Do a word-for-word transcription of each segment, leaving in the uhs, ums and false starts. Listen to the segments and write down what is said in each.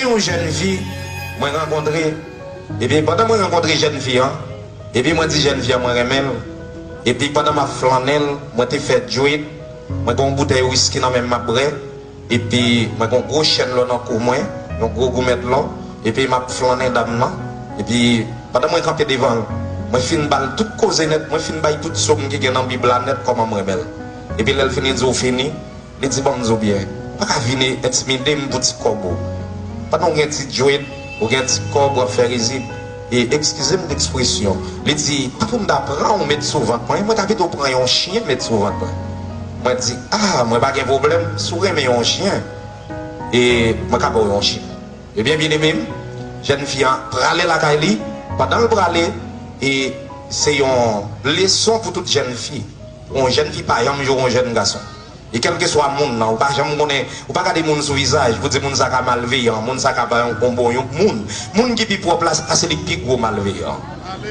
Yon jèn fi mwen rankontre, epi pandan mwen rankontre jèn fi an, epi mwen di jèn fi an mwen renmen l, epi pandan m ap flannen l, mwen te fè djwet, mwen gen yon boutèy wiski nan men m m ap bwè, epi mwen gen yon gwo chèn lò nan kou mwen, yon gwo goumèt lò, epi m ap flannen dam nan, epi pandan mwen kanpe devan l, mwen fin ba l tout koze nèt, mwen fin bay tout sòm ki gen nan Bib la nèt kòman m renmen l. Epi lè l fini di w fini, li di ban m di w byen, ou pa ka vin entimide m pou ti kòb ou. Pandan w gen ti djwet, ou gen ti kòb, w ap fè rizib. E ekskize m de ekspresyon. Li di, pa pou m ta pran w met sou vant mwen, mwen ta pito pran yon chyen met sou vant mwen. Mwen di, a, mwen pa gen pwoblèm, si w renmen yon chyen, e mwen ka ba w yon chyen. Ebyen, byeneme m, jèn fi an prale lakay li, pandan l prale, e se yon leson pou tout jèn fi. Yon jèn fi pa janm jwe yon jèn gason. E kèlkeswa moun nan, ou pa janm konnen, ou pa gade moun sou vizaj pou di moun sa ka malveyan, moun sa ka pa yon bon, bon yon moun. Moun ki pi pwòp la, a se li k pi gwo malveyan.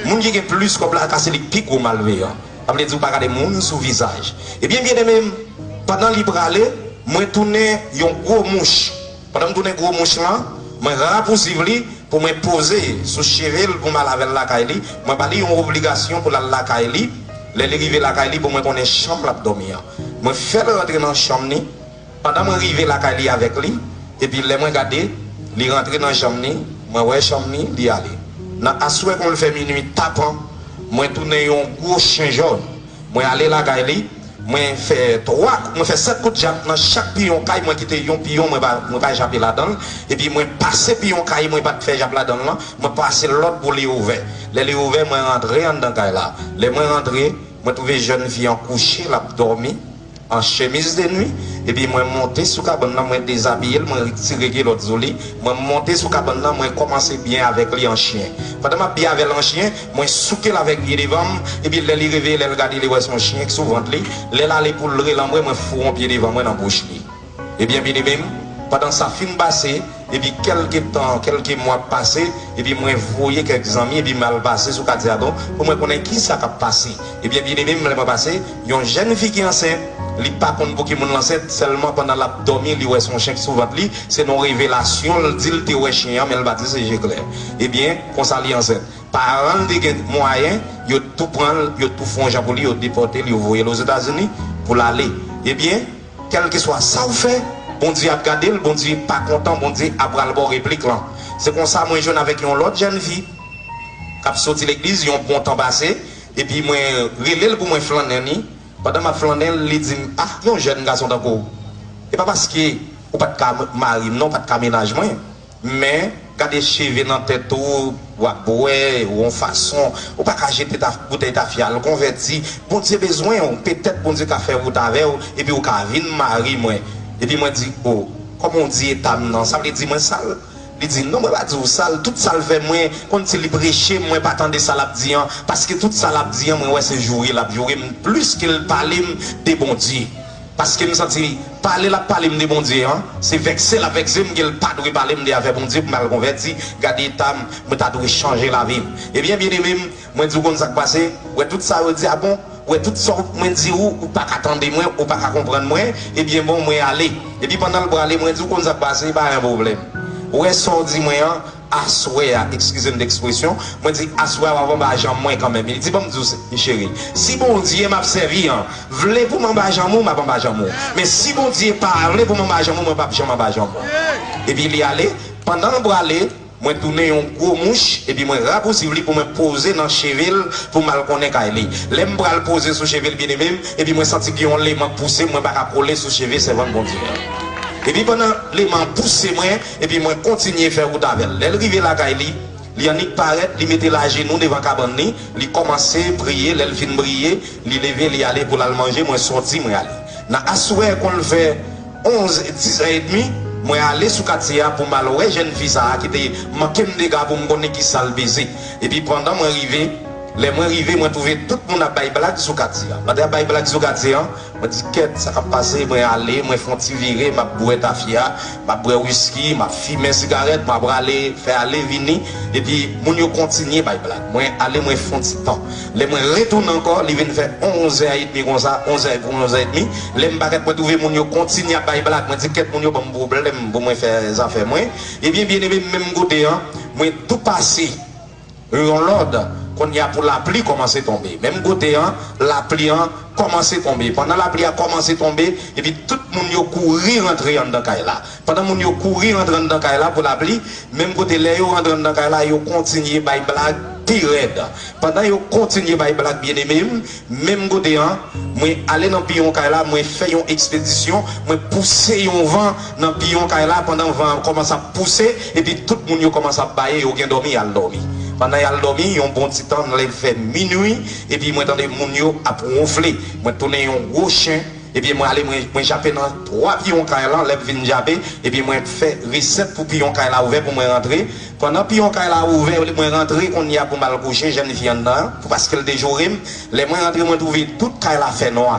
Moun ki gen plis kòb la, a se li k pi gwo malveyan. Sa vle di ou pa gade moun sou vizaj. Ebyen, byeneme m, pandan li prale, mwen tounen yon gwo mouch. Pandan m tounen gwo mouch lan, mwen rapousiv li pou mwen poze sou cheve l pou m al avè l lakay li. Mwen ba li yon obligasyon pou l al lakay li. Lè li rive lakay li, pou mwen konnen chanm l ap dòmi an. Mwen fè l rantre nan chanm li. Pandan mwen rive lakay li avèk li, epi lè mwen gade, li rantre nan chanm li, mwen wè chanm li, li ale. Nan aswè kon l fè minui tapan, mwen tounen yon gwo chen jòn. Mwen ale lakay li, mwen fè twa, mwen fè sèt kout jab nan chak piyon kay, mwen kite yon piyon, mwen pa, mwen pa jape ladan l. Epi mwen pase piyon kay mwen pa t fè jab ladan l lan, mwen pase lòt pou li ouvè. Lè li ouvè, mwen rantre anndan kay la. Lè mwen rantre, mwen twouve jèn fi an kouche, l ap dòmi, an chemiz de nwi, epi mwen monte sou kabann nan, mwen dezabiye l, mwen retire kilòt sou li, mwen monte sou kabann nan, mwen kòmanse byen avèk li an chyen. Pandan m ap byen avè l an chyen, mwen souke l avèk pye devan m, epi lè li reveye, lè l gade, li wè se yon chyen ki sou vant li. Lè l ale pou l relanbre, mwen foure yon pye devan mwen nan bouch li. Ebyen, byeneme m, pandan sa fin pase, epi kèlke tan, kèlke mwa pase, epi mwen voye kèk zanmi, epi m al pase sou katye a tou, pou mwen konnen kisa k ap pase. Ebyen, byeneme m, lè mwen pase, yon jèn fi ki ansent, li pa konn pou ki moun l ansent, sèlman pandan l ap dòmi, li wè se yon chen ki sou vant li, se nan yon revelasyon, l di l te wè chen an, men l pa di se je klè. Ebyen, konsa li ansent. Paran l te gen mwayen, yo tou pran l, yo tou fè yon jan pou li, yo depòte l, yo voye l Ozetazini pou l ale. Ebyen, kèlkeswa sa w fè, Bondye ap gade l, Bondye pa kontan, Bondye ap pral ba w replik lan. Se konsa mwen jwenn avèk yon lòt jèn fi k ap soti legliz, yon bon tan pase, epi mwen rele l pou mwen flannen li. Pandan m ap flannen l, li di m, a, yon jèn gason tankou w, e pa paske ou pa t ka mari m non, ou pa t ka mennaj mwen. Men, gade cheve nan tèt ou, w ap bwè, ou yon fason, ou pa ka jete ta, boutèy tafya, al konvèti. Bondye bezwen w, petèt Bondye ka fè wout avè w, epi ou ka vin mari mwen. Epi mwen di, o, kòman w di eta m nan, sa vle di mwen sal? Li di, non, mwen pa di w sal, tout sa l fè mwen, kòmsi li preche m, mwen pa tande sa l ap di an, paske tout sa l ap di an, mwen wè se joure l ap joure m, plis ke l pale m de Bondye. Paske m santi pale l ap pale m de Bondye an, se vèkse l ap vèkse m ke l pa dwe pale m de afè Bondye pou m al konvèti, gade eta m, mwen ta dwe chanje lavi m. Ebyen, byeneme m, mwen di w konn sa k pase, w wè tout sa yo di a bon, w wè tout sa mwen di ou, ou pa ka tande mwen, ou pa ka konprann mwen, ebyen bon, mwen ale. Epi pandan l prale, mwen di w konn sa k pase, pa gen pwoblèm. Ou wè sa w di mwen an, aswè a, ekskize m de ekspresyon, mwen di aswè a w ap anba janm mwen kanmenm. Li di, ban m di w, cheri, si Bondye m ap sèvi an vle pou m anba janm ou, m ap anba janm ou. Men si Bondye pa vle pou m anba janm ou, mwen p ap janm anba janm ou. Epi li ale, pandan l prale, mwen tounen yon gwo mouch, epi mwen rapousiv li pou mwen poze nan cheve l, pou m al konnen kay li. Lè m pral poze sou cheve l, byeneme m, epi mwen santi gen yon leman k pouse m, mwen pa ka kole sou cheve sèvant Bondye an. Epi pandan leman an pouse mwen, epi mwen kontinye fè wout avè l. Lè l rive lakay li, li annik parèt, li mete l ajenou devan kabann li, li kòmanse priye, lè l fin priye, li leve, li ale pou l al manje, mwen sòti, mwen ale. Nan aswè, kon l fè onz, dis è edmi, mwen ale sou katye a pou m al wè jèn fi sa a ki te manke m dega pou m konnen kisa l peze. Epi pandan mwen rive, Lè mwen rive, mwen twouve tout moun ap bay blag sou katye a. Pandan y ap bay blag sou katye a, mwen di, "Kèt, sa k ap pase?" Mwen ale, mwen fè yon ti vire, m ap bwè tafya, m ap bwè wiski, m ap fimen sigarèt, m ap rale, fè ale vini, epi moun yo kontinye bay blag. Mwen ale, mwen fè yon ti tan. Lè mwen retounen ankò, li vin fè onz è edmi konsa, onz è, onz è edmi. Lè m parèt, mwen twouve moun yo kontinye ap bay blag. Mwen di, "Kèt, moun yo ban m pwoblèm pou mwen fè zafè mwen." Ebyen, byeneme m, menm kote an, mwen tou pase yon lòd, kounye a pou lapli kòmanse tonbe. Menm kote an, lapli an kòmanse tonbe. Pandan lapli a kòmanse tonbe, epi tout moun yo kouri rantre anndan kay la. Pandan moun yo kouri rantre anndan kay la pou lapli, menm kote lè yo rantre anndan kay la, yo kontinye bay blag pi rèd. Pandan yo kontinye bay blag, byeneme m, menm kote an, mwen ale nan piyon kay la, mwen fè yon ekspedisyon, mwen pouse yon van nan piyon kay la, pandan van an kòmanse ap pouse, epi tout moun yo kòmanse ap baye, yo gen dòmi, y al dòmi. Pandan y al dòmi, yon bon ti tan, lè l fè minui, epi mwen tande moun yo ap wonfle. Mwen tounen yon gwo chen, epi mwen ale, mwen, mwen jape nan twa piyon kay la, lè m fin jape, epi mwen fè resèt pou piyon kay la ouvè pou mwen rantre. Pandan piyon kay la ouvè, mwen rantre kounye a pou m al kouche, jèn fi anndan an, paske l te joure m. Lè mwen rantre, mwen twouve tout kay la fè nwa.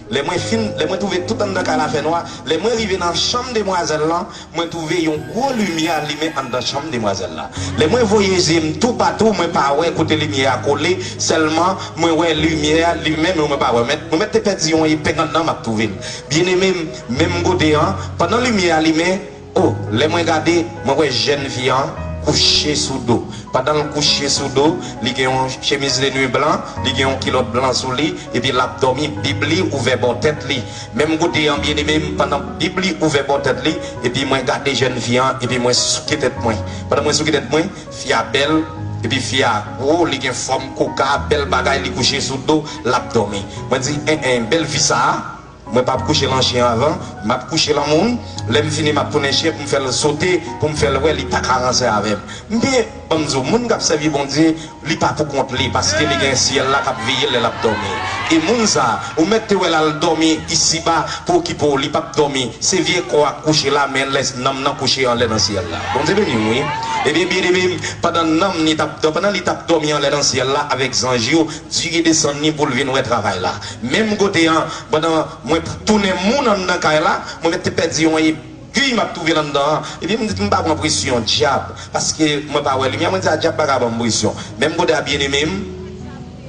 Lè mwen fin, lè mwen twouve tout anndan kay la fè nwa, lè mwen rive nan chanm demwazèl lan, mwen twouve yon gwo limyè limen anndan chanm demwazèl la. Lè mwen voye zye m toupatou, mwen pa wè kote limyè a kole, sèlman mwen wè limyè a limen, men mwen pa wè. Mwen mèt, mwen mèt te pèdi yon epeng anndan, m ap twouve l. Byeneme m, menm kote an, pandan limyè a limen, o, lè mwen gade, mwen wè jèn fi an kouche sou do. Pandan l kouche sou do, li gen yon chemiz de nuit blan, li gen yon kilòt blan sou li, epi l ap dòmi, Bib li ouvè bò tèt li. Menm kote an, byeneme m, pandan Bib li ouvè bò tèt li, epi mwen gade jèn fi an, epi mwen souke tèt mwen. Pandan mwen souke tèt mwen, fi a bèl, epi fi a gwo, li gen fòm koka, bèl bagay, li kouche sou do, l ap dòmi. Mwen di, en, en, bèl fi sa a, mwen p ap kouche l an chen avan, m ap kouche l an moun. Lè m fini, m ap tounen chen pou m fè l sote, pou m fè l wè li pa ka ranse avè m. Men, ban m di w, moun k ap sèvi Bondye, li pa pou kont li, paske li gen syèl la k ap veye l lè l ap dòmi. E moun sa a, ou mèt te wè l al dòmi isiba pou okipe w, li p ap dòmi. Se vye kò a k kouche la, men lè nanm nan kouche anlè nan syèl la. Bondye beni w, wi. Ebyen, byeneme m, pandan nanm li t ap dò-, pandan li t ap dòmi anlè nan syèl la avèk zanj yo, Dye desann li pou l vin wè travay la. Menm kote an, pandan mwen tounen moun anndan kay la, mwen mèt te pèdi yon epi m ap twouve l anndan an. Epi m di, "M pa pran presyon dyab, paske mwen pa wè limyè." Mwen di, "A, dyab pa ka ban m presyon." Menm kote a, byeneme m,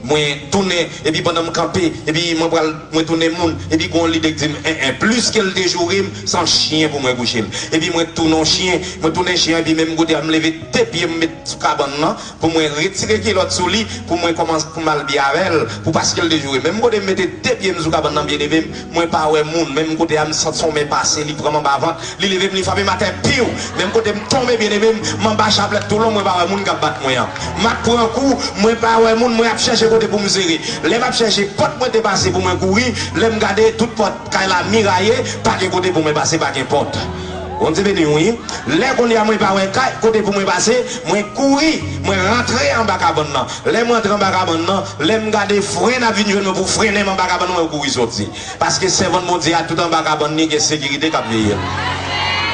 mwen tounen, epi pandan m kanpe, epi mwen pral, mwen tounen moun, epi gon lide k di m, "En, en, plis ke l te joure m, se an chen pou mwen kouche l." Epi mwen tounen yon chen, mwen tounen chen, epi menm kote a, m leve de pye m met sou kabann nan, pou mwen retire kilòt sou li, pou mwen kòmanse, pou m al byen avè l, pou paske l te joure. Menm kote m mete de pye m sou kabann nan, byeneme m, mwen pa wè moun. Menm kote a, m santi yon men pase, li pran m anba vant, li leve m, li frape m atè, piw! Menm kote m tonbe, byeneme m, m anba chaplèt tou lon, mwen pa wè moun k ap bat mwen an. M ap pran kou, mwen pa wè moun, mwen ap chèche kote pou m sere. Lè m ap chèche pòt mwen te pase pou mwen kouri, lè m gade tout pòt kay la miraye, pa gen kote pou mwen pase, pa gen pòt. Bondye beni w, wi. Lè kounye a mwen pa wè kay, kote pou mwen pase, mwen kouri, mwen rantre anba kabann nan. Lè mwen rantre anba kabann nan, lè m gade fren ap vin jwenn mwen pou frennen m anba kabann nan, mwen kouri soti. Paske sèvant Bondye a tout anba kabann li gen sekirite k ap veye l.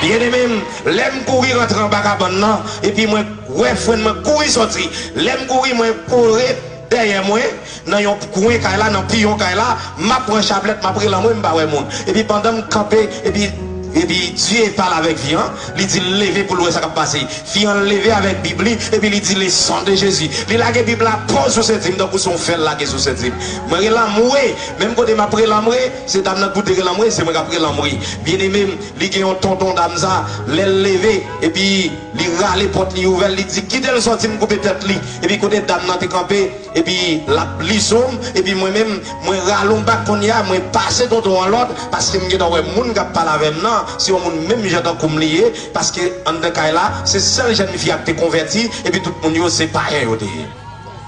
Byeneme m, lè m kouri rantre anba kabann nan, epi mwen wè fren mwen kouri soti. Lè m kouri, mwen kore dèyè mwen, nan yon kwen kay la, nan piyon kay la, m ap pran chaplèt, m ap rele anmwe, m pa wè moun. Epi pandan m kanpe, epi, epi Dye pale avèk fi an, li di l leve pou l wè sa k ap pase. Fi an leve avèk Bib li, epi li di, "Le sang de Jésus." Li lage Bib la, poz sou senti m, tankou se yon fè l lage sou senti m. Mwen rele anmwe, menm kote m ap rele anmwe, se dam nan k boute rele anmwe, se mwen k ap rele anmwe. Byeneme m, li gen yon tonton dam sa, lè l leve, epi li rale pòt li ouvè, li di, "Kite l sòti, m koupe tèt li." Epi kote dam nan te kanpe, epi l ap li sou m, epi mwen menm, mwen rale yon bak kounye a, mwen pase tonton an lòd, paske m gentan wè moun k ap pale avè m nan, se yon moun menm jan tankou m li ye, paske anndan kay la, se sèl jèn fi a k te konvèti, epi tout moun yo se payen yo te ye.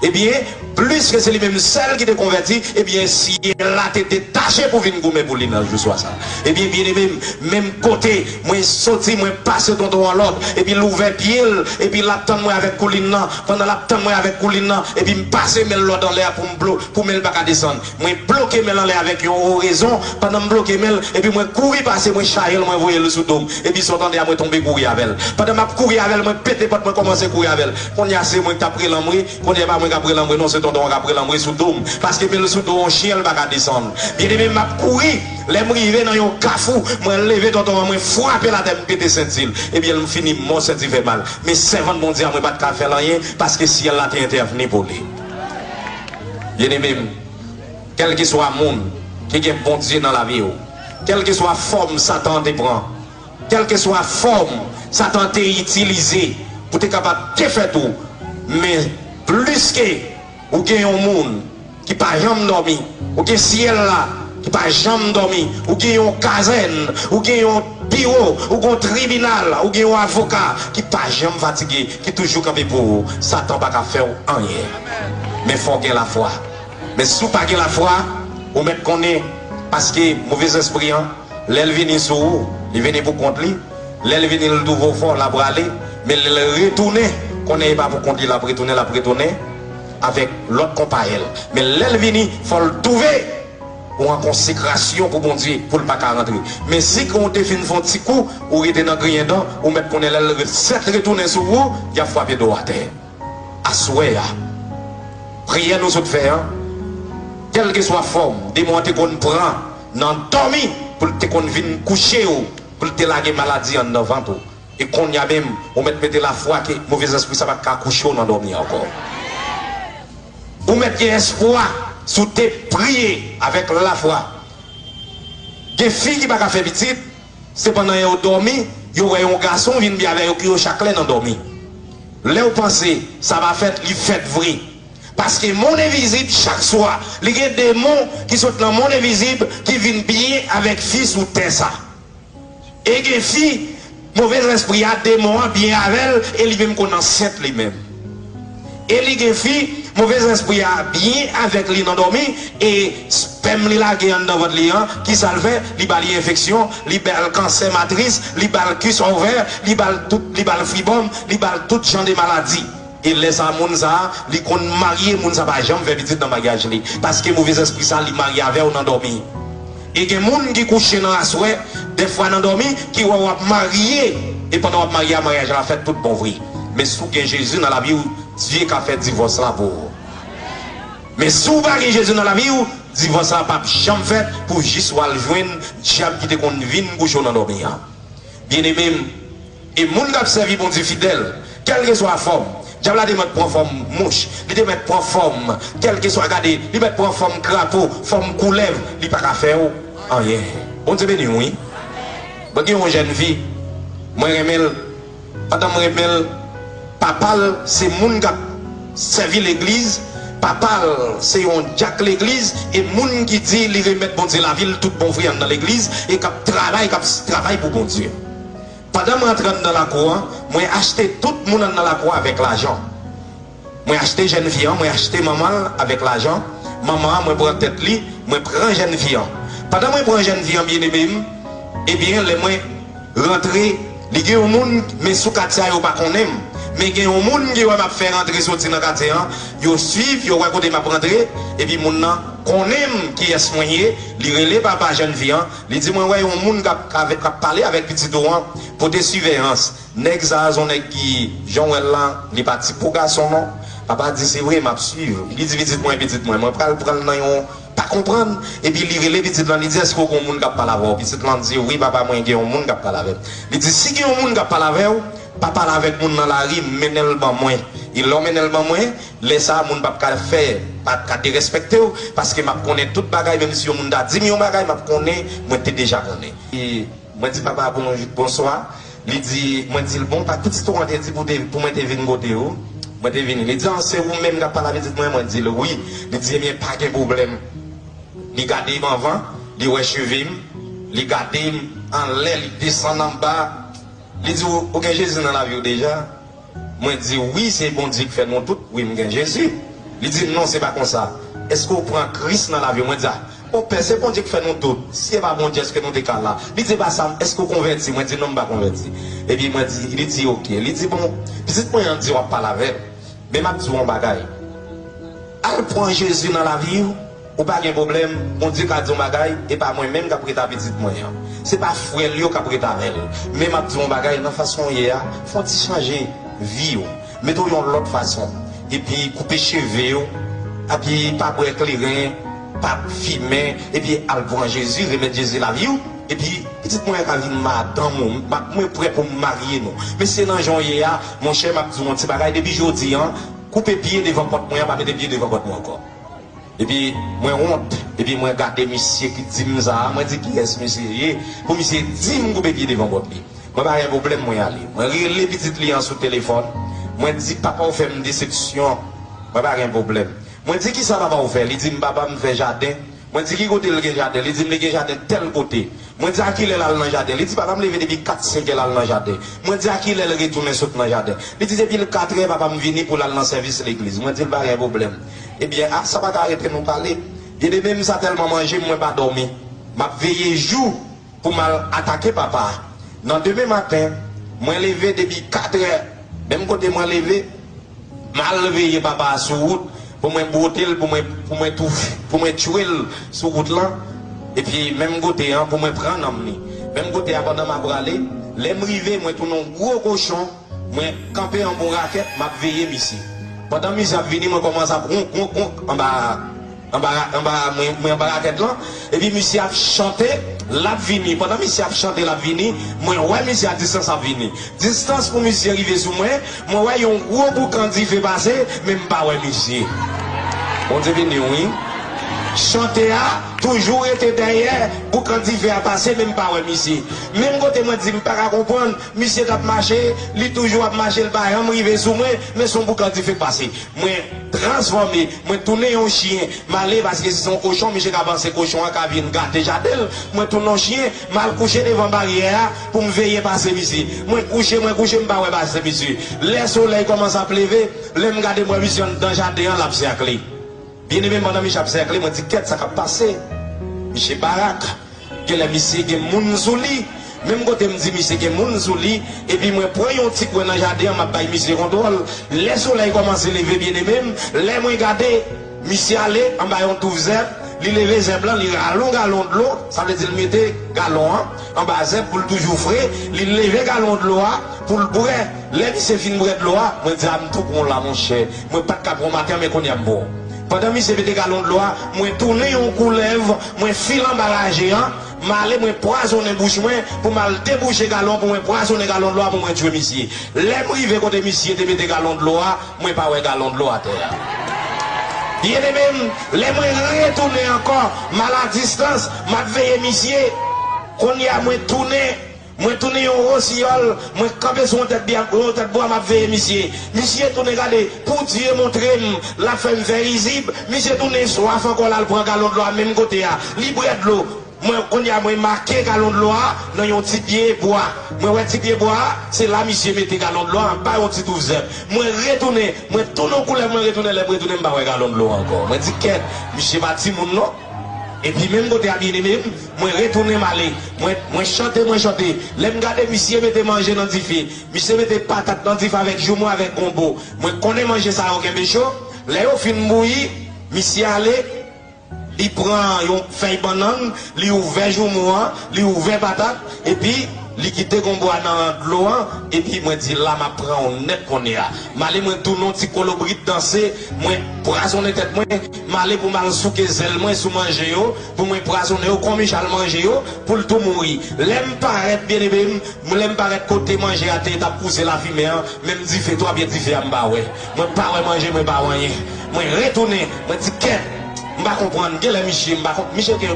Ebyen, pliske se li menm sèl ki te konvèti, ebyen, syèl la te detache pou vin goumen pou li nan jou swa sa. Ebyen, byeneme m, menm kote, mwen soti, mwen pase tonton an lòd, epi l ouvè pye l, epi l ap tann mwen avèk koulin nan. Pandan l ap tann mwen avèk koulin nan, epi m pase men l lòd anlè a pou m blo-, pou men l pa ka desann. Mwen bloke men l anlè avèk yon orezon. Pandan m bloke men l, epi mwen kouri pase, mwen chaje l, mwen voye l sou do m. Epi sa w tande a, mwen tonbe kouri avè l. Pandan m ap kouri avè l, mwen pete pòt, mwen kòmanse kouri avè l. Kounye a, se mwen k t ap rele anmwe. Kounye a, pa mwen k ap rele anmwe non, se tonton an k ap rele anmwe sou do m. Paske men l sou do yon chen, l pa ka desann. Byeneme, m ap kouri. Lè m rive nan yon kafou, mwen leve tonton an, mwen frape l atè, m pete senti l. Ebyen, l fini mò, senti fè mal. Men sèvant Bondye a, mwen pa t ka fè l anyen, paske syèl la te entèvni pou li. Byeneme m, kèlkeswa moun ki gen Bondye nan lavi w, kèlkeswa fòm Satan an te pran, kèlkeswa fòm Satan te itilize pou te kapab defèt ou, men plis ke ou gen yon moun ki pa janm dòmi, ou gen syèl la ki pa janm dòmi, ou gen yon kazèn, ou gen yon biwo, ou gen yon tribinal, ou gen yon avoka ki pa janm fatige, ki toujou kanpe pou ou, Satan pa ka fè w anyen. Men fò w gen lafwa. Men si w pa gen lafwa, ou mèt konnen, paske movez espri an, lè l vini sou ou, li vini pou kont li. Lè l vini, l twouve w fò, l ap rale. Men lè l retounen, konnen e pa pou kont li l ap retounen, l ap retounen avèk lòt konpayèl. Men lè l vini, fò l twouve ou an konsekrasyon pou Bondye, pou l pa ka rantre. Men si ke w te fin fè yon ti kou, ou rete nan griyen dan, ou mèt konnen lè l sèt retounen sou ou, y ap frape do w atè. Aswè a, priyè nou sot fè an, kèlkeswa fòm demon an te konn pran nan dòmi, pou l te konn vin kouche w, pou l te lage maladi anndan vant ou. E kounye a menm, ou mèt mete lafwa ke movez espri sa pa t ka kouche w nan dòmi ankò. Ou mèt gen espwa si w te priye avèk lafwa. Gen fi ki pa ka fè pitit, se pandan yo dòmi, yo wè yon gason vin byen avè yo, ki yo chak lè nan dòmi. Lè w panse sa va fèt, li fèt vre. Paske monn envizib, chak swa, li gen demon ki sot nan monn envizib ki vin byen avèk fi sou tè sa. E gen fi, movez espri a, demon an byen avè l, e li menm konn ansent li menm. E li gen fi, movez espri a byen avèk li nan dòmi, e spèm li lage anndan vant li an, kisa l fè? Li ba li enfeksyon, li ba l kansè matris, li ba l kis ovè, li ba l tout, li ba l fibòm, li ba l tout jan de maladi. E lè sa a, moun sa a, li konn marye, moun sa a pa janm fè pitit nan maryaj li. Paske movez espri sa a, li marye avè w nan dòmi. E gen moun ki kouche nan aswè, dèfwa nan dòmi, ki wè w ap marye, e pandan w ap marye a, maryaj la fèt tout bon vre. Men si w gen Jezi nan lavi w, Dye ka fè divòs la pou ou. Men si w pa gen Jezi nan lavi w, divòs la p ap janm fèt pou jis w al jwenn dyab ki te konn vin kouche w nan dòmi an. Byeneme m, e moun k ap sèvi Bondye fidèl, kèlkeswa fòm, dyab la te mèt pran fòm mouch, li te mèt pran fòm, kèlkeswa, gade, li mèt pran fòm krapo, fòm koulèv, li pa ka fè w anyen. Bondye beni w, wi. Mwen gen yon jèn fi, mwen renmen l, pandan m renmen l, papa l se moun k ap sèvi legliz, papa l se yon dyak legliz, e moun ki di li remèt Bondye lavi l tout bon vre anndan legliz, e k ap travay, k ap travay pou Bondye. Pandan mwen antre anndan lakou an, mwen achte tout moun anndan lakou an avèk lajan. Mwen achte jèn fi an, mwen achte manman l avèk lajan. Manman an, mwen pran tèt li, mwen pran jèn fi an. Pandan mwen pran jèn fi an, byeneme m, ebyen, lè mwen rantre, li gen yon moun, men sou katye a, yo pa konnen m. Men gen yon moun ki wè m ap fè rantre soti nan katye an, yo swiv, yo wè kote m ap rantre, epi moun nan konnen m, kiyès mwen ye, li rele papa jèn fi an, li di mwen wè yon moun k ap, k ap pale avèk pitit ou an, pote siveyans. Nèg sa a se yon nèg ki, jan w wè l la, li pa ti pou gason non. Papa di, se vre, m ap swiv. Li di pitit mwen, pitit mwen, mwen pral pran l nan yon pa konprann. Epi li rele pitit lan, li di, èske w gen yon moun k ap pale avè w? Pitit lan di, wi, papa, mwen gen yon moun k ap pale avè m. Li di, si gen yon moun k ap pale avè w, pa pale avèk moun nan lari, mennen l ban mwen. E lè w mennen l ban mwen, lè sa a, moun p ap ka fè, p ap ka derespekte w, paske m ap konnen tout bagay, menm si yon moun ta di m yon bagay, m ap konnen, mwen te deja konnen. E Mwen di papa bonjou, bonswa. Li di, mwen di l, bon, pa pitit ou an te di pou, te, pou mwen te vin kote ou. Mwen te vini. Li di, an, se ou menm k ap pale a pitit mwen? Mwen di l, wi. Li di, ebyen, pa gen pwoblèm. Li gade m anvan, li wè cheve m, li gade m anlè, li desann anba. Li di, ou, ou gen Jezi nan lavi w deja? Mwen di, wi, se Bondye k fè nou tout. Wi, m gen Jezi. Li di, non, se pa konsa. Èske w pran Kris nan lavi w? Mwen di, a, o pè, se Bondye k fè nou tout. Si se pa Bondye, èske nou te ka la? Li di, e pa sa, èske w konvèti? Mwen di, non, m pa konvèti. Epi mwen di, li di, oke. Li di, bon, pitit mwen an di w ap pale avè l. Men m ap di w yon bagay. Al pran Jezi nan lavi w. Ou pa gen pwoblèm, Bondye ka di yon bagay, e pa mwen menm k ap rete a pitit mwen an. Se pa frè l yo k ap rete avè l. Men m ap di yon bagay, nan fason w ye a, fè yon ti chanje vi w. Mete w yon lòt fason. Epi koupe cheve w, Epi pa bwè kleren, pa fimen, epi al pran Jezi, remèt Jezi lavi w. Epi pitit mwen an ka vin madanm ou, m ap, mwen prè pou m marye nou. Men se nan jan w ye a, monchè, m ap di w yon ti bagay, depi jodi a, koupe pye devan pòt mwen an, pa mete pye devan pòt mwen ankò. Epi mwen wont, epi mwen gade misye ki di m sa a, mwen di kiyès misye ye, pou misye di m koupe pye devan pòt li. Mwen pa gen pwoblèm, mwen ale. Mwen rele pitit li an sou telefòn, mwen di papa w fè m desepsyon, mwen pa gen pwoblèm. Mwen di kisa papa w fè, li di m papa m fè jaden. Mwen di ki kote l gen jaden, li di m li gen jaden tèl kote. Mwen di a kilè l al nan jaden, li di papa m leve depi kat senkè l al nan jaden. Mwen di a kilè l retounen sot nan jaden, li di depi l katrè papa m vini pou l al nan sèvis legliz. Mwen di l pa gen pwoblèm. Ebyen a sa pa ka rete nou pale. Byeneme m sa tèlman manje m mwen pa dòmi. M ap veye jou pou m al atake papa a. Nan demen maten, mwen leve depi katrè, menm kote mwen leve, m al veye papa a sou wout pou mwen bwote l, pou mwen, pou mwen touf, pou mwen tchwe l sou wout lan. Epi menm kote an pou mwen pran nanm li. Menm kote a pandan m ap prale, lè m rive mwen tounen yon gwo kochon, mwen kanpe anba yon rakèt, m ap veye misye. Pandan misye ap vini, mwen kòmanse ap wonk, wonk, wonk anba anba, anba, mwen, mwen anba rakèt lan. Epi misye ap chante, l ap vini. Pandan misye ap chante, l ap vini, mwen wè misye a distans ap vini. Distans pou misye rive sou mwen, mwen wè yon gwo boukan dife pase, men m pa wè misye. Bondye beni w, wi. Chante a toujou rete dèyè, boukan dife a pase, men m pa wè misye. Menm kote mwen di m pa ka konprann, misye t ap mache, li toujou ap mache, l pa janm rive sou mwen, men se yon boukan dife k pase. Mwen transfòme, mwen tounen yon chyen. M ale paske si se yon kochon, misye ka panse kochon an ka vin gate jaden l. Mwen tounen yon chyen, m al kouche devan baryè a pou m veye pase misye. Mwen kouche, mwen kouche, m pa wè pase misye. Lè solèy kòmanse ap leve, lè m gade m wè misye anndan jaden an, l ap sèkle. Byeneme m, pandan misye ap sèkle, mwen di kèt sa k ap pase. Misye barak. Genlè misye gen moun sou li. Menm kote m di misye gen moun sou li, epi mwen pran yon ti kwen nan jaden an, m ap bay misye kontwòl. Lè solèy kòmanse leve, byeneme m, lè mwen gade, misye ale anba yon touf zèb, li leve zèb lan, li rale yon galon dlo, sa vle di l mete galon an anba zèb pou l toujou fre, li leve galon dlo a pou l bwè. Lè misye fin bwè dlo a, mwen di a m tou pran w la, monchè. Mwen pa t ka pran w maten an, men kounye a m pran w. Pandan misye mete galon dlo a, mwen tounen yon koulèv, mwen file anba raje an, m ale, mwen pwazonnen bouch mwen pou m al debouche galon, pou mwen pwazonnen galon dlo a, pou mwen tchwe misye. Lè m rive kote misye te mete galon dlo a, mwen pa wè galon dlo atè a. Byeneme m, lè mwen retounen ankò, m al a distans, m ap veye misye. Kounye a mwen tounen, mwen tounen yon wosiyòl, mwen kanpe sou yon tèt bwa, yon tèt bwa, m ap veye misye. Misye tounen gade, pou Dye montre m, l ap fè m fè rizib. Misye tounen swaf ankò, l al pran galon dlo a menm kote a. Li bwè dlo. Mwen, kounye a, mwen make galon dlo a nan yon ti pye bwa. Mwen wè ti pye bwa a, se la misye mete galon dlo a, anba yon ti touf zèb. Mwen retounen, mwen tounen yon koulèv, mwen retounen, lè m retounen, m pa wè galon dlo a ankò. Mwen di, kèt, misye pa timoun non. Epi menm kote a, byeneme m, mwen retounen m ale. Mwen, mwen chante, mwen chante. Lè m gade, misye mete manje nan dife. Misye mete patat nan dife avèk joumou, avèk gonbo. Mwen konnen manje sa yo kenbe cho. Lè yo fin bouyi, misye ale, li pran yon fèy bannann, li ouvè joumou an, li ouvè patat, epi li kite gonbo a nan dlo an, epi mwen di, la m ap pran w nèt kounye a. M ale, mwen tounen yon ti kolobrit danse, mwen pwazonnen tèt mwen, m ale pou m al souke zèl mwen sou manje yo, pou mwen pwazonnen yo, Konmichal manje yo, pou l tou mouri. Lè m parèt, byeneme m, lè m parèt kote manje a te ye t ap pouse lafimen an, menm dife, twa pye dife a m pa wè. Mwen pa wè manje, mwen pa wè anyen. Mwen retounen, mwen di, kèt, m pa konprann, genlè misye, m pa konp-, misye ke,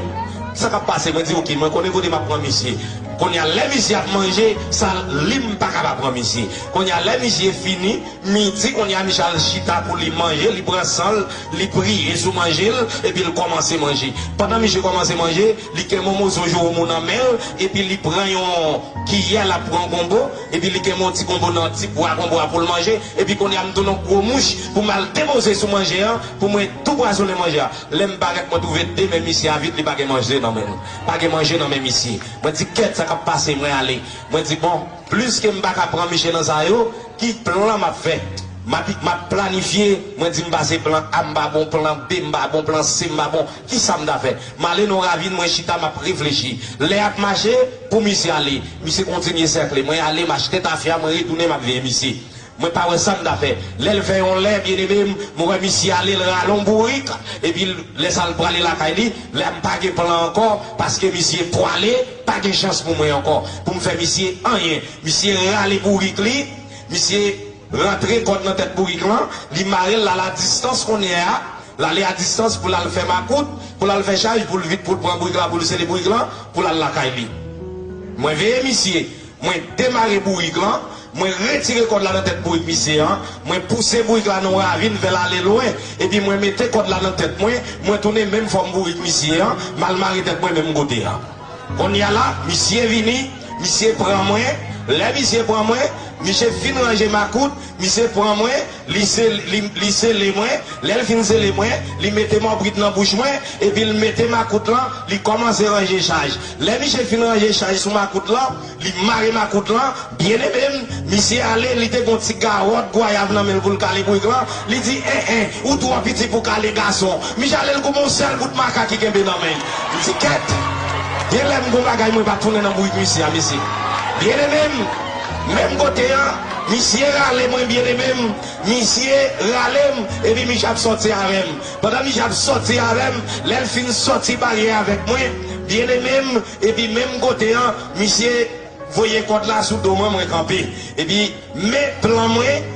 sa k ap pase, mwen di, oke, mwen konnen kote m ap pran misye. Kounye a, lè misye ap manje, sa li m pa ka pa pran misye. Kounye a, lè misye fini, midi, kounye a, misye al chita pou li manje, li pran san l, li priye sou manje l, epi l kòmanse manje. Pandan misye kòmanse manje, li kenbe yon moso joumou nan men l, epi li pran yon kiyè, l ap pran gonbo, epi li kenbe yon ti gonbo nan ti bwa gonbo a pou l manje, epi kounye a m tounen yon gwo mouch pou m al depoze sou manje an, pou mwen tou pwazonnen manje a. Lè m parèt, mwen twouve de men misye a vid, li pa gen manje nan men l. Pa gen manje nan men misye. Mwen di, kèt, sa k ap pase, mwen ale. Mwen di, bon, pliske m pa ka pran misye nan sa yo, ki plan m ap fè? M ap, m ap planifye, mwen di m pase plan A m pa bon, plan B m pa bon, plan C m pa bon, kisa m ta fè? M ale nan yon ravin, mwen chita, m ap reflechi. Lè y ap mache, pou misye ale, misye kontinye sèkle. Mwen ale, m achte tafya, mwen retounen, m ap veye misye. Mwen pa wè sa m ta fè. Lè l fè yon lè, byeneme m, mwen wè misye ale, l rale yon bourik, epi l- lè sa l prale lakay li, la m pa gen plan ankò, paske misye pwale, pa gen chans pou mwen ankò, pou m fè misye anyen. Misye rale bourik li, misye rantre kòd nan tèt bourik lan, li mare l, l al a distans kounye a, l ale a distans pou l al fè makout, pou l al fè chaj, pou l vit, pou l pran bourik la, pou l sele bourik lan, pou l al lakay li. Mwen veye misye, mwen demare bourik lan, mwen retire kòd la nan tèt bourik misye an, mwen pouse bourik la nan yon ravin, fè l ale lwen, epi mwen mete kòd la nan tèt mwen, mwen tounen menm fòm bourik misye an, m al mare tèt mwen menm kote a. Kounye a la, misye vini, misye pran mwen, lè misye pran mwen, misye fin ranje makout, misye pran mwen, li se- li, li sele mwen, lè l fin sele mwen, li mete mòbrid nan bouch mwen, epi l mete makout lan, li kòmanse ranje chaj. Lè misye fin ranje chaj sou makout lan, li mare makout lan, byeneme m, misye ale, li te gon ti gawòt gwayav nan men l pou l kale bourik lan, li di, en, en, ou twò piti pou kale gason. Misye ale l koupe yon sèl bout maka ki kenbe nan men l. M di, kèt! Gen lè m gon bagay mwen pa tounen nan bourik misye a, mesye. Byeneme m, menm kote an, misye rale mwen, byeneme m, misye rale m, epi misye ap sòti avè m. Pandan misye ap sòti avè m, lè l fin sòti baryè avèk mwen, byeneme m, epi menm kote an, misye voye kòd la sou do mwen, mwen kanpe. Epi men plan mwen,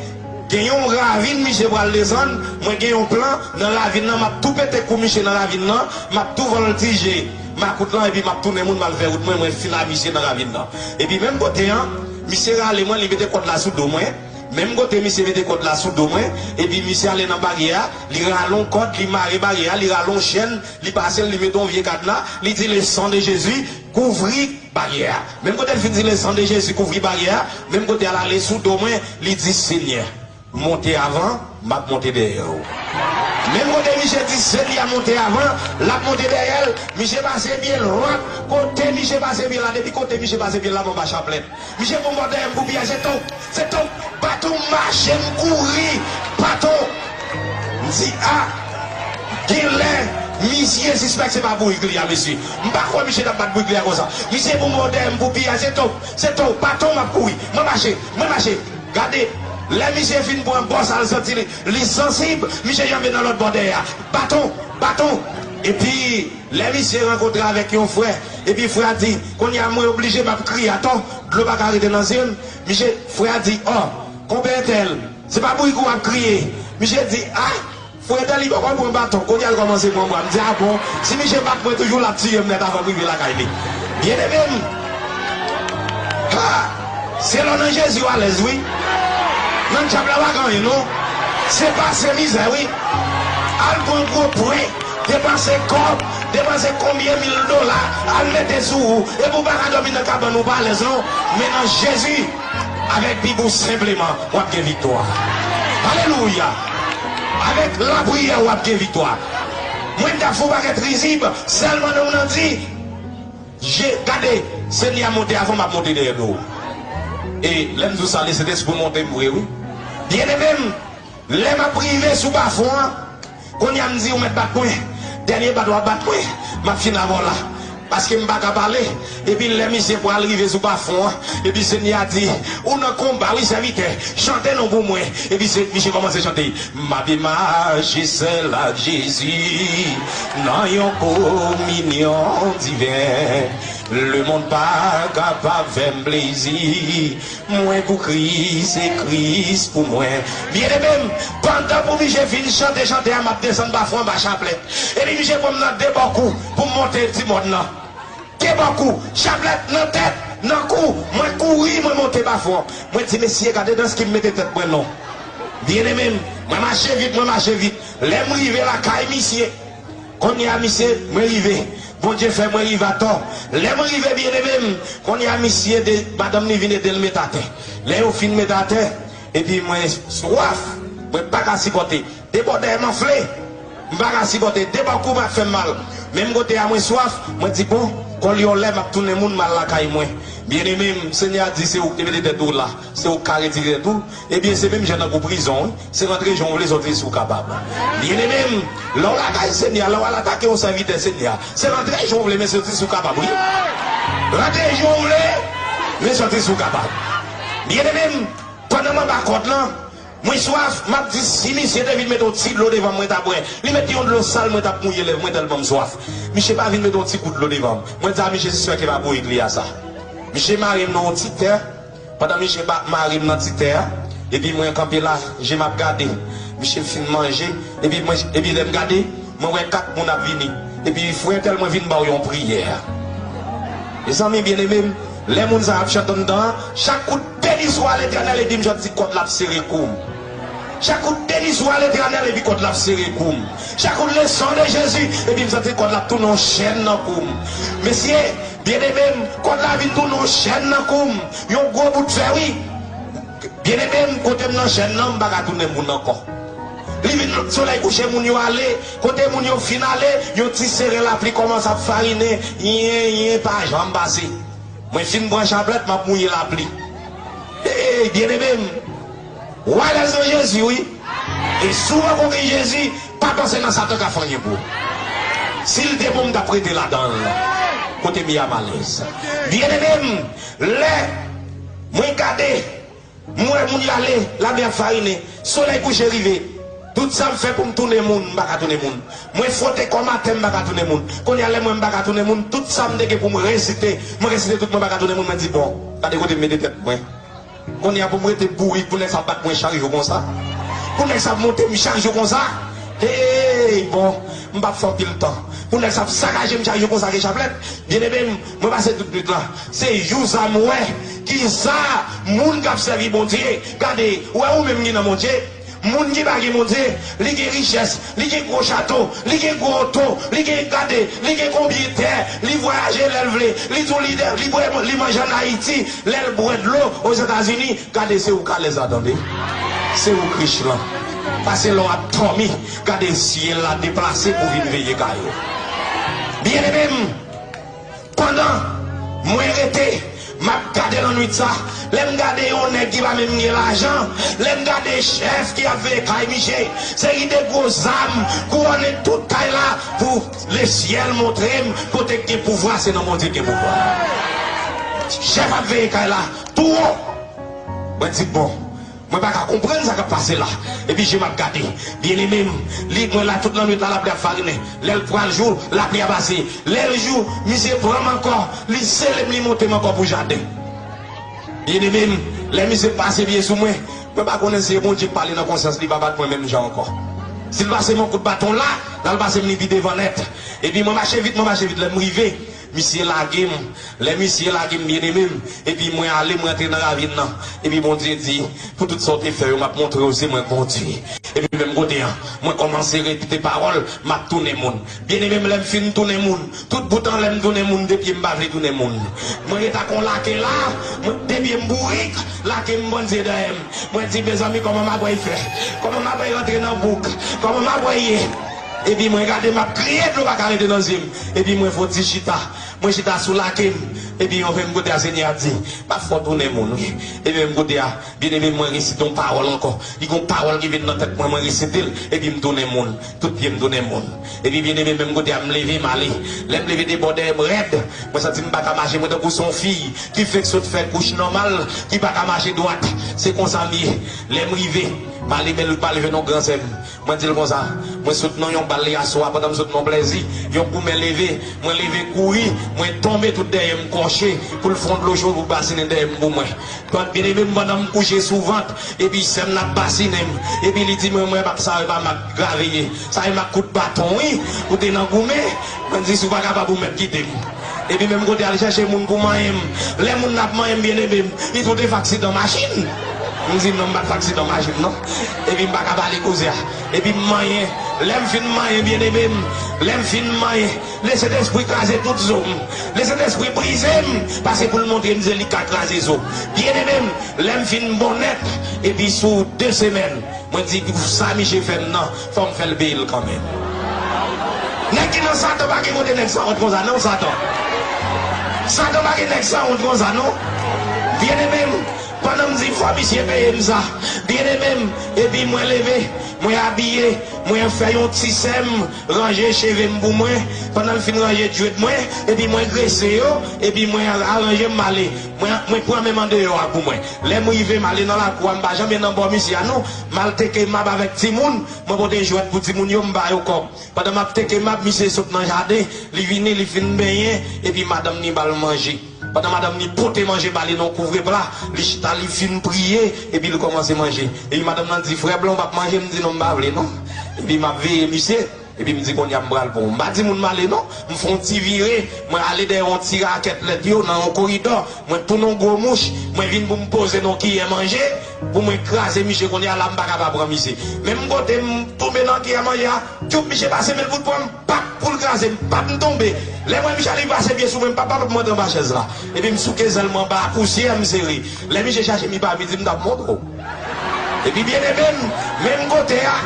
gen yon ravin misye pral desann, mwen gen yon plan, nan ravin nan, m ap tou pete kou misye nan ravin nan, m ap tou vòltije makout lan, epi m ap tounen moun, m al fè wout mwen, mwen file a misye nan ravin nan. Epi menm kote an, misye rale mwen, li mete kòd la sou do mwen, menm kote misye mete kòd la sou do mwen, epi misye ale nan baryè a, li rale yon kòd, li mare baryè a, li rale yon chèn, li pase l, li mete yon vye kadna, li di, le sang de Jésus, kouvri baryè a. Menm kote l fin di, le sang de Jésus, kouvri baryè a, menm kote a l ale sou do mwen, li di, Senyè, monte avan, m ap monte dèyè w. Menm kote misye di, Senyè, monte avan, l ap monte dèyè l, misye pase pye l, wap, kote misye pase pye l la, depi kote misye pase pye l la, m anba chaplèt. Misye gon bò dèyè m pou piyay, se tonk, se tonk, baton m mache, m kouri, baton. M di, a, gen lè, misye sispèk se pa bourik li a, mesye. M pa kwè misye t ap bat bourik li a konsa. Misye gon bò dèyè m pou piyay, se tonk, se tonk, baton m ap kouri. Mwen mache, mwen mache. Gade, lè misye fin pran bò sa l santi li, li sansib, misye janbe nan lòt bò dèyè a. Baton, baton. Epi, lè misye rankontre avèk yon frè, epi frè a di, kounye a mwen oblije m ap kriye atò, dlo pa ka rete nan zye m. Misye, frè a di, ò, konpè entèl, se pa bourik ou ap kriye. Misye di, a, frè entèl li poko pran baton, kounye a l kòmanse pran bwa. M di, a bon, si misye bat mwen toujou, l ap tiye m nèt avan m rive lakay li. Byeneme m, ha! Se lè w nan Jezi w alèz, wi. Nan dyab la pa gen anyen, non. Se pase mizè, wi. Al pran gwo pwen, depanse kòb, depanse konbyen mil dola, al mete sou ou, epi w pa ka dòmi nan kabann ou pa alèz, non. Men nan Jezi, avèk Bib ou senpleman, w ap gen viktwa. Alelouya! Avèk lapriyè, w ap gen viktwa. Mwen t ap fè yon pakèt rizib, sèlman non m nan di, Je, gade, Senyè a monte avan, m ap monte dèyè nou. E lè m di w sa, Lesentespri monte m vre, wi. Byeneme m, lè m ap rive sou bafon an, kounye a m di, ou mèt bat mwen. Dènye bat w ap bat mwen, m ap fin avè w la. Paske m pa ka pale. Epi lè misye pral rive sou bafon an, epi Senyè a di, ou nan konba, wi, sèvitè. Chante non pou mwen. Epi se, misye kòmanse chante. M ape mache sèl ak Jezi nan yon kominyon diven. Lemonn pa kapab fè m plezi. Mwen pou Kris, se Kris pou mwen. Byeneme m, pandan pou misye fin chante chante a, m ap desann bafon anba chaplèt. Epi misye pran m nan de bò kou pou m monte ti mòn nan. Ke bò kou, chaplèt nan tèt, nan kou, mwen kouri, mwen monte bafon. Mwen di, mesye, gade dans ki m mete tèt mwen non. Byeneme m, mwen mache vit, mwen mache vit. Lè m rive lakay misye, kounye a misye, mwen rive. Bondye fè mwen rive atò. Lè mwen rive, byeneme m, kounye a misye, de, madanm li vin ede l met atè. Lè yo fin met atè, epi mwen swaf, mwen pa ka sipòte. Debòdè m anfle. M pa ka sipòte. De bò kou m ap fè m mal. Menm kote a mwen swaf, mwen di, bon, kòl yon lè m ap tounen moun, m al lakay mwen. Byeneme m, Senyè a di, se ou ki te mete tèt ou la. Se ou ki ka retire tèt ou. Ebyen, se menm jan tankou prizon, wi. Se rantre jan w vle, sòti si w kapab. Byeneme m, lè w lakay Senyè a, lè w al atake yon sèvitè Senyè a, se rantre jan w vle, men sòti si w kapab, wi. Rantre jan w vle, men sòti si w kapab. Byeneme m, Pandan m anba kòd lan, mwen swaf, m ap di si misye te vin mete yon ti dlo devan m, mwen ta bwè. Li mete yon dlo sal, mwen t ap mouye lèv mwen tèlman m swaf. Misye pa vin mete yon ti gout dlo devan m. Mwen di a misye, se sè ke pa bourik li a sa. Misye mare m nan yon ti tè. Pandan misye ba mare m nan ti tè a, epi mwen kanpe la, je m ap gade. Misye fin manje, epi mwen, epi lè m gade, mwen wè kat moun ap vini. Epi frè entèl, mwen vin ba w yon priyè. Mezanmi byeneme m, lè moun sa ap chante anndan an, chak kout de lizwa Letènèl, epi m santi kòd la ap sere kou m. Chak kout de lizwa Letènèl, epi kòd la ap sere kou m. Chak kout le sang de Jésus, epi m santi kòd la ap tounen yon chèn nan kou m. Mesye, byeneme m, kòd la vin tounen yon chèn nan kou m. Yon gwo bout fè, wi. Byeneme m, kote m nan chèn nan, m pa ka tounen moun ankò. Li vin solèy kouche, moun yo ale. Kote moun yo fin ale, yon ti seren lapli kòmanse ap farinen. Yen, yen, pa janm pase. Mwen fin pran chaplèt, m ap mouye lapli. Ey, byeneme m. Wa lèzan Jezi, wi. E si w poko gen Jezi, pa panse nan Satan ka fè anyen pou ou. Si l te bon, m t ap rete ladan l. Kote m ye a m alèz. Byeneme m, lè mwen gade, m wè moun y ale, lame ap farinen, solèy kouche rive. Tout sa m fè pou m tounen moun, m pa ka tounen moun. Mwen fwote kò m atè, m pa ka tounen moun. Kounye a, lè m wè m pa ka tounen moun, tout sa m te gen pou m resite, mwen resite tout, mwen pa ka tounen moun, mwen di, bon, gade kote m mete tèt mwen. Kounye a, pou m rete bourik, pou nèg sa ap bat mwen chak jou konsa. Pou nèg sa ap monte m chak jou konsa. Hey, bon, m p ap fè anpil tan. Pou nèg sa ap sakaje m chak jou konsa ke chaplèt. Byeneme m, mwen pase tout nwit la. Se jou sa m wè ki sa moun k ap sèvi Bondye. Gade, ou wè ou menm ki nan Bondye. Moun ki pa gen Bondye, li gen richès, li gen gwo chato, li gen gwo oto, li gen, gade, li gen konbyen tè, li vwayaje lè l vle, li tou lidè, li bwè, li manje ann Ayiti, lè l bwè dlo Ozetazini, gade se ou k alèz la tande. Se ou k rich lan. Pase lè w ap dòmi, gade syèl la deplase pou vin veye kay ou. Byeneme m, pandan mwen rete, m ap gade nan nwit sa, lè m gade yon nèg ki pa menm gen lajan, lè m gade chèf ki ap veye kay misye, seri de gwo zam, kouwone tout kay la, pou lesyèl montre m kote k gen pouvwa, se nan Bondye k gen pouvwa. Chèf ap veye kay la, tou wo. Mwen di, bon, mwen pa ka konprann sa k ap pase la. Epi je m ap gade. Byeneme m, li, mwen la tout lannwit la, lapli ap farinen. Lè l pral jou, lapli a pase. Lè l jou, misye pran m ankò, li sele m, li monte m ankò pou jaden. Byeneme m, lè misye pase pye sou mwen, mwen pa konnen si se Bondye k pale nan konsyans li, pa bat mwen menm jan ankò. Si l pase m yon kout baton la, l al pase m li pi devan nèt. Epi mwen mache vit, mwen mache vit, lè m rive, misye lage m. Lè misye lage m, byeneme m, epi mwen ale, mwen antre nan ravin nan. Epi Bondye di, pou tout sa w te fè yo, m ap montre w se mwen k Bondye. Epi menm kote a, mwen kòmanse repete pawòl, m ap tounen moun. Byeneme m, lè m fin tounen moun, tout bout an lè m tounen moun, de pye m pa vle tounen moun. Mwen ret ak yon lake la, mwen, de pye m bourik, lake m Bondye dèyè m. Mwen di, mezanmi, kòman m ap fè? Kòman m ap rantre nan bouk? Kòman m ap ye? Epi mwen gade, m ap kriye, dlo pa ka rete nan zye m. Epi mwen fè yon ti chita. Mwen chita sou lake m. Epi yon menm kote a, Senyè a di, m ap fè w tounen moun, wi. Epi menm kote a, byeneme m, mwen resite yon pawòl ankò. Li gen yon pawòl ki vin nan tèt mwen, mwen resite l. Epi m tounen moun. Tout pye m tounen moun. Epi byeneme m, menm kote a, m leve, m ale. Lè m leve, de bò dèyè m rèd. Mwen santi m pa ka mache, mwen tankou se yon fi ki fenk sot fè kouch nòmal, ki pa ka mache dwat. Se konsa m ye. Lè m rive, m ale, men l pa leve non, gran sè m. Mwen di l konsa, mwen sot nan yon bal yaswa, pandan m sot nan plèzi, yon goumen leve, mwen leve kouri, mwen tonbe tout dèyè m kòche, pou l fè yon dlo cho pou basinen dèyè m pou mwen. Byeneme m, pandan m kouche sou vant, epi sè m nan ap basinen m, epi li di mwen, mwen, bab sa yo pa mak grave ye, sa e mak kout baton, wi, ou te nan goumen, mwen di si w pa kapab ou mèt kite m. Epi menm kote al chèche moun pou manyen m. Lè moun nan ap manyen m, byeneme m, li tou te fè aksidan machin. M di non, m pa t fè aksidan machin non. Epi m pa ka pale koze a. Epi m manyen. Lè m fin manyen, byeneme m, lè m fin manyen, Lesentespri kraze tout zo m. Lesentespri brize m, pase pou l montre m se li k ka kraze zo. Byeneme m, lè m fin bon nèt, epi sou de semèn, mwen di, pou sa misye fè m nan, fò m fè l peye l kanmenm. Nèg ki nan Satan pa gen kote nèg sa wont konsa non, Satan. Satan pa gen nèg sa wont konsa non. Byeneme m, pandan m di fò misye peye m sa, Byeneme m, epi mwen leve, mwen abiye, mwen fè yon ti sè m, ranje cheve m pou mwen, pandan l fin ranje djwèt mwen, epi mwen grese yo, epi mwen aranje m, m ale. Mwen, mwen pran menm andeyò a pou mwen. Lè m rive, m ale nan lakou a, m pa janm nan bò misye a non. M al teke mab avèk timoun, mwen pote jwèt pou timoun yo, m ba yo kòb. Pandan m ap teke mab, misye sot nan jaden, li vini, li fin benyen, epi madanm ni ba l manje. Pandan madanm ni pote manje ba li nan kouvre pla, li chita, li fin priye, epi li kòmanse manje. Epi madanm nan di, "Frè Blan, w p ap manje?" M di, "Non, m pa vle non." Epi m ap veye misye, epi m di, "Kounye a m pral pran w." M pa di moun m ale non, m fè yon ti vire, mwen ale dèyè yon ti rakèt lèt yo nan yon koridò, mwen tounen yon gwo mouch, mwen vin pou m poze nan yon kiyè manje, pou mwen kraze misye, kounye a la m pa ka pa pran misye. Menm kote m tonbe nan kiyè manje a, tchoup, misye pase men l bout pran m, pap, pou l kraze m, pap, m tonbe. Lè m wè misye ale, li pase pye sou mwen, m pap, pap, m antre anba chèz la. Epi m souke zèl mwen anba a, pousyè, m sere. Lè misye chache m, li pa vin di m t ap montre w. Epi byeneme m, menm kote a,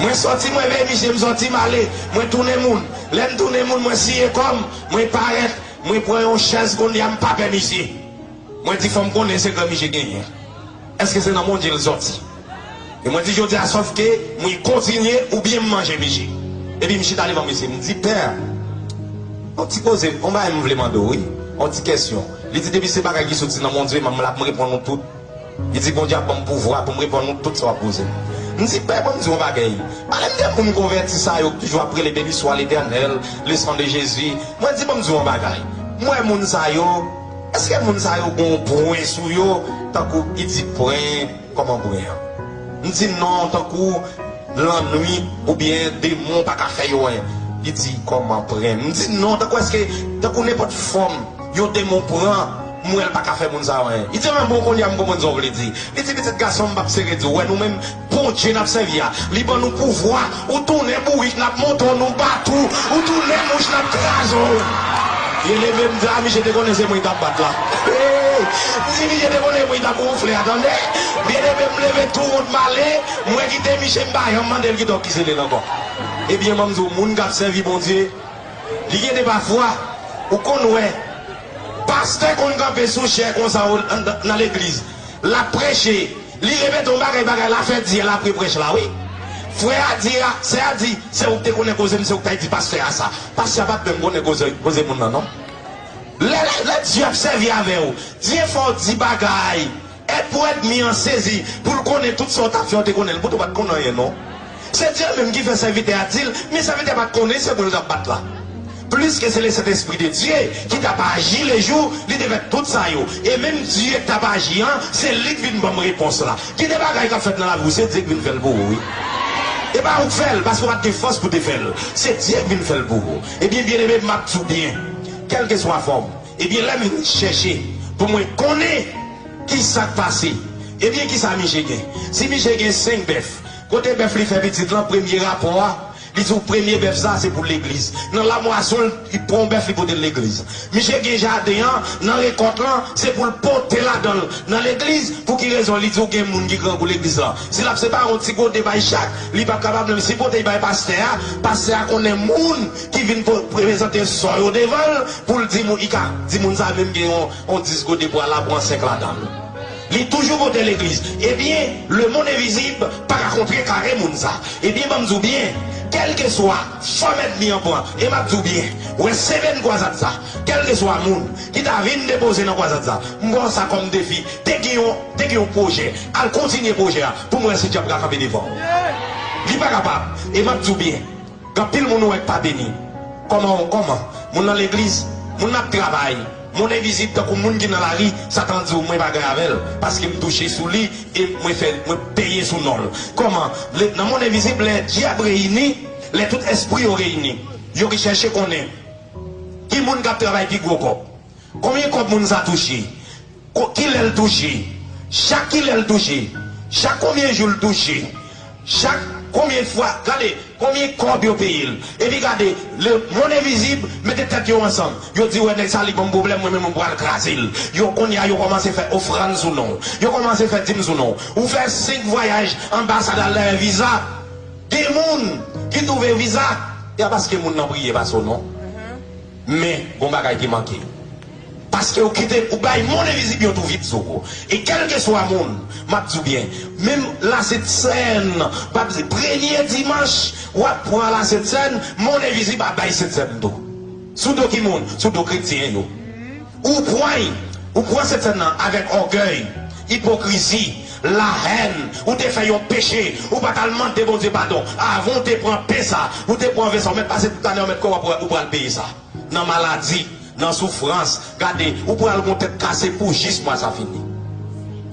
mwen sòti, mwen veye misye, m sòti, m ale, mwen tounen moun. Lè m tounen moun, mwen siye kò m, mwen parèt, mwen pran yon chèz, kounye a m pa pè misye. Mwen di, "Fò m konnen sekrè misye genyen. Èske se nan Bondye l sòti?" E mwen di, "Jodi a, sòf ke mwen kontinye oubyen m manje misye." Epi m chita devan misye, m di, "Pè, yon ti koze, yon bagay m vle mande w, wi. Yon ti kèsyon." Li di, "Depi se bagay ki soti nan Bondye, m ap reponn ou tout." Li di, "Bondye ap ban m pouvwa pou m reponn ou tout sa w ap poze m." M di, "Pè, ban m di w yon bagay. Pale m de moun konvèti sa yo ki toujou ap rele, "Béni soit l'Éternel, le sang de Jésus." Mwen di, "Ban m di w yon bagay. M wè moun sa yo, èske moun sa yo gen yon pwen sou yo?" Tankou, li di, "Pwen, kòman pwen an?" M di, "Non, tankou lannwit oubyen demon pa ka fè yo anyen." Li di, "Kòman pwen?" M di, "Non, tankou èske, tankou nenpòt fòm yon demon pran, m wè l pa ka fè moun sa yo anyen." Li di, "Anben bon, kounye a m konprann sa w vle di." Li di, "Pitit gason m, m p ap sere di w. Wè nou menm, Bondye n ap sèvi a, li ban nou pouvwa, ou tounen bourik, n ap monte w, nou bat ou, ou tounen mouch, n ap kraze w." Byeneme m di, "A, misye te konnen se mwen li t ap bat la." Hey! M di, "Misye te konnen mwen li t ap wonfle a, tande." Byeneme m leve tou wont m ale, mwen kite misye, m pa janm mande l ki dòk ki sele l ankò. Ebyen, ban m di w, moun k ap sèvi Bondye, li gen de pafwa, ou konn wè, pastè konn kanpe sou chè konsa nan legliz, l ap preche, li repete yon bagay, bagay la fè dyèl apre prèch la, wi. Frè a di, a, sè a di, "Se ou k te konnen koze m, se ou k t al di pastè a sa." Pastè a pa t menm konnen koze, koze moun nan, non. Lè, lè, lè Dye ap sèvi avè w, Dye fè w di bagay, èd pou ènmi an sezi, pou l konnen tout sa w t ap fè, w te konnen l, poutan w pa t konn anyen, non. Se Dye menm ki fè sèvitè a di l, men sèvitè a pa t konnen se mwen l t ap bat la. Pliske se le Sentespri de Dye ki t ap aji lejou li te fè tout sa yo. E menm Dye k t ap aji an, se li k vin ban m repons la. Gen de bagay k ap fèt nan lavi w, se Dye k vin fè l pou ou, wi. E pa ou k fè l, paske w pa t gen fòs pou te fè l. Se Dye k vin fè l pou ou. Ebyen, byeneme, m ap di w byen, kèlkeswa fòm, ebyen, lè m vin chèche pou mwen konnen ki sa k pase, ebyen, ki sa misye gen? Si misye gen senk bèf, kote bèf li fè pitit lan, premye rapò a, li di w premye bèf sa, se pou legliz. Nan lamwason, li pran yon bèf, li pote l legliz. Misye gen jaden an, nan rekòt lan, se pou l pote ladan l nan legliz. Pou ki rezon? Li di w gen moun ki grangou legliz lan. Si l ap separe yon ti gode bay chak, li p ap kapab menm sipote l bay pastè a. Pastè a konnen moun ki vin po-, prezante sò yo devan l, pou l di moun, li ka di moun sa menm gen yon, yon dis gode pou al la pran senk ladan l. Li toujou pote legliz. Ebyen, lemonn envizib pa ka kontrekare moun sa. Ebyen, ban m di w byen, kèlkeswa fòm ènmi an pran, e m ap di w byen, wè semèn kwazad sa, kèlkeswa moun ki ta vin depoze nan kwazad sa, m ba w sa kòm defi, te gen yon, te gen yon pwojè, al kontinye pwojè a, pou m wè si dyab ka kanpe devan w. Li pa kapab, e m ap di w byen, gen anpil moun ou wè k pa beni. Kòman, kòman? Moun nan legliz, moun n ap travay, moun envizib tankou moun ki nan lari, Satan di w, "Mwen pa gen avè l, paske m touche sou li, e mwen fè, mwen peye sou non l." Kòman? Le, nan monn envizib, lè dyab reyini, lè tout espri yo reyini, yo ki chèche konnen ki moun k ap travay pi gwo kòb. Konbyen kòb moun sa touche? Ko-, kilè l touche? Chak kilè l touche? Chak konbyen jou l touche? Chak konbyen fwa? Gade, konbyen kòb yo peye l? Epi gade, lemonn envizib mete tèt yo ansanm. Yo di, "Wè, nèg sa, li ban m pwoblèm, mwen menm, mwen pral kraze l." Yo, kounye a, yo kòmanse fè ofrann sou non w. Yo kòmanse fè dim sou non w. Ou fè senk vwayaj anbasad al dèyè viza. Gen moun ki twouve viza, e a paske moun nan priye pase w non. Men, gon bagay ki manke. Paske ou kite, ou bay monn envizib yon tou vit sou ou. E kèlkeswa moun, m ap di w byen, menm Lasentsèn, m ap di, premye dimanch, w ap pran Lasentsèn, monn envizib ap bay Sentsèn tou. Sou do ki moun? Sou do kretyen yo. Ou pran, ou pran Sentsèn nan avèk ògèy, ipokrizi, lahèn, ou te fè yon peche, ou pa t al mande Bondye padon. Avan w te pran pen sa, ou te pran ven sa, ou mèt pase tout ane, ou mèt kò w ap, ou pral peye sa. Nan maladi, nan soufrans, gade, ou pral gon tèt kase pou jis mwa sa fini.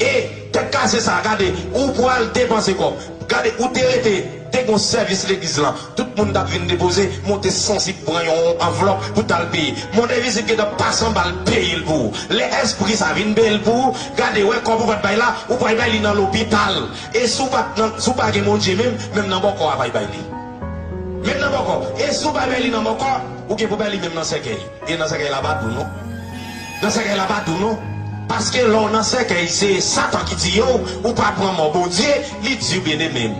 E tèt kase sa, gade, ou pral depanse kòb. Gade, ou te rete, te gon sèvis legliz lan. Tout moun t ap vin depoze, monte sansib pran yon anvlòp pou t al peye. Monn envizib gentan pase anba l peye l pou ou. Lè èspri sa vin peye l pou ou, gade, wè kòb ou pa t bay la, ou pral bay li nan lopital. E si w pa t nan, si w pa gen Bondye menm, menm nan bòkò a pral bay li. Menm nan bòkò. E si w pa bay li nan bòkò, ou gen pou bay li menm nan sèkèy. E nan sèkèy la pa dou non. Nan sèkèy la pa dou non. Paske lè w nan sèkèy, se Satan ki tiye w, ou pa pran mò Bondye, li di w byeneme m.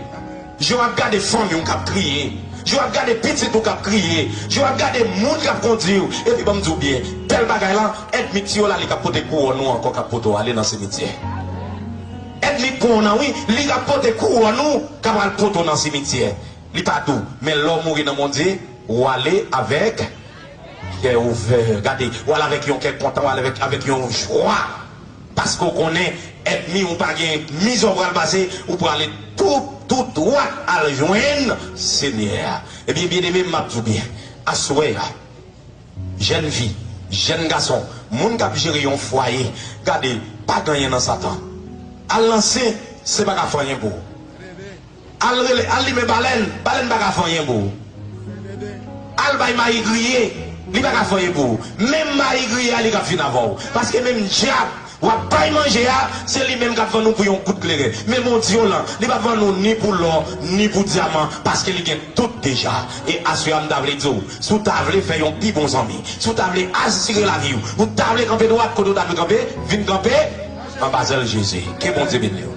Je w ap gade fanmi w k ap kriye. Je w ap gade pitit ou k ap kriye. Je w ap gade moun k ap kondi w. Epi ban m di w byen, bèl bagay la, ènmi tiye w la, li k ap pote kouwòn ou ankò, k ap pote w ale nan simityè. Ènmi k pran w nan wi, li k ap pote kouwòn ou, k ap al pote w nan simityè. Li pa dou, men lè w mouri nan Bondye, w ale avèk kè ouvè. Gade, w al avèk yon kè kontan, w al avèk, avèk yon jwa. Paske w konnen, ènmi w pa gen mizè w pral pase, ou prale tou, tou dwat al jwenn Senyè a. Ebyen, byeneme m, m ap di w byen, aswè a, jèn fi, jèn gason, moun k ap jere yon fwaye, gade, pa gen anyen nan Satan. Al nan sen, sen pa ka fè anyen pou ou. Al rele, al limen balèn, balèn pa ka fè anyen pou ou. Al bay mayi griye, li pa ka fè anyen pou ou. Menm mayi griye a, li k ap fin avè w. Paske menm dyab w ap bay manje a, se li menm k ap vann ou pou yon gout kleren. Men Bondye w lan, li p ap vann ou ni pou lò, ni pou dyaman, paske li gen tout deja. E aswè a, m ta vle di w, si w ta vle fè yon pi bon zanmi, si w ta vle asire lavi w, ou ta vle kanpe dwat kote w ta dwe kanpe, vin kanpe anba zèl Jezi. Ke Bondye beni w.